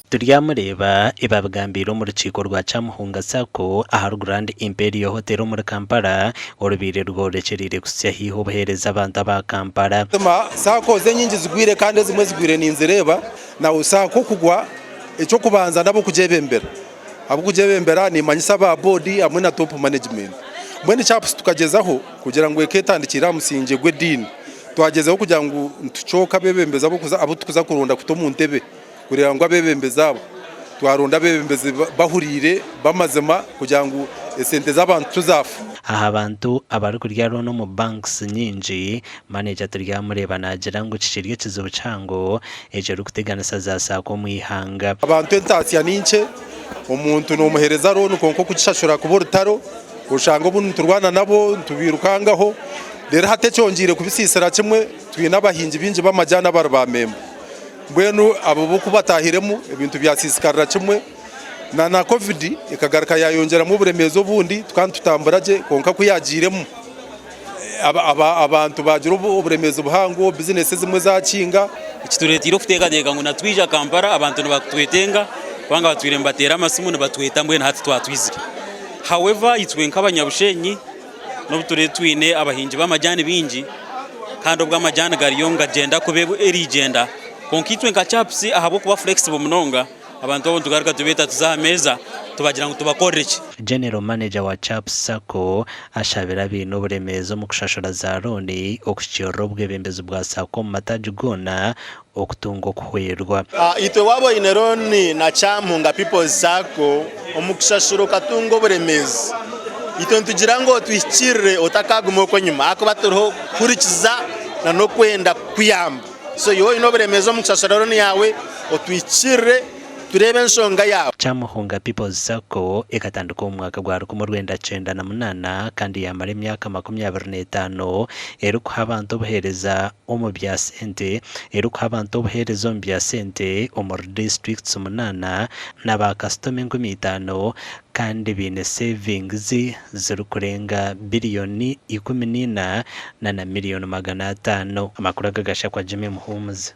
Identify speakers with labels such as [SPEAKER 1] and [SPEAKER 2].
[SPEAKER 1] Turyamureeba ebi abigambiire omu rukiiko rwa Kyamuhunga Sacco ahari Grand Imperial Hotel omuri Kampala orubaire rworekyereire kuhitsya haihi obuheereza abantu aba Kampala.
[SPEAKER 2] Buzima SACCOs enyingi zigwire kandi ezimwe ezigwire ninzireeba. Now SACCO kugwa eky'okubanza n'ab'okugyebembera. Ab'okugyebembera nimanyisa aba board hamwe na top management. Mbwenu CAPS tukagyezaho kugira ngu eketandikire aha musingye gw'ediini. Twagyezaho kugira ngu nitucooka abebembezi abu turikuza kuronda kuta omu ntebe kureeba ngu abebembezi abo twaronda abebembezi bahuriire b'amazima kugira ngu esente z'abantu tizaafa.
[SPEAKER 1] Aha bantu abarikurya looni omu banks nyingi, maneja Turyamureeba naagira ngu kikiri ekizibu kihango ekirikuteganisa za saako omu ihanga.
[SPEAKER 2] Abantu entaasya ni nkye, omuntu nomuheereza looni kwonka okugishashura kuba orutaro, oshanga obundi niturwana nabo nitubiirukangaho, reero hati ekyongyeire kubisiisira kimwe twine abahingi baingi b'amajaani abari ba memba, mbwenu abo bo ku bataahiremu ebintu byasiisikarira kimwe. Na na Covid ekagaruka yayongyeramu oburemeezi obundi tukaba nitutambura gye kwonka ku yagiiremu abantu baagira oburemeezi buhango, bizinesi ezimwe zakinga.
[SPEAKER 3] Ekitureeteire okuteekateeka ngu natwija Kampala abantu nibatwetenga kubanga batwire nibateera amasimu nibatweta mbwenu hati twatwizire. However itwe nk'abanyabushenyi n'obu turiyo twine abahingi b'amajaani baingi kandi obwo amajaani gariyo nigagyenda kuba erigyenda kwonka itwe nka CAPS ahabw'okuba flexible munonga, Abantu abo nitugaruka tubeeta tuza aha meeza tubagira ngu tubakorere ki?
[SPEAKER 1] General Manager wa CAPS Sacco ashabire abaine oburemeezi omu kushashura za looni okuhikiirira obwebembezi bwa Sacco omu mataagi goona okutunga okuhwerwa.
[SPEAKER 4] Itwe waaba oine looni na Kyamuhunga People's Sacco omu kushashura okatunga oburemeezi, itwe nitugira ngu otuhikiirire otakaaguma okwo enyima ahakuba turiho kuhurikiza n'okwenda kukuyamba. So iwe oine oburemeezi omu kushashura looni yaawe, otwikirire tureebe enshonga yaawe.
[SPEAKER 1] Kyamuhunga People's Sacco ekatandika omu mwaka gwa 1998 kandi yaamara emyaka 25 erikuha abantu obuheereza omu bya sente erikuha abantu obuheereza omu bya sente omuri disiturikiti munaana na baakasitoma 5,000 kandi baine savings zirikurenga biriyoni 14 na na miriyoni 500. Amakuru aga gashakwa Jimmy Muhumuza.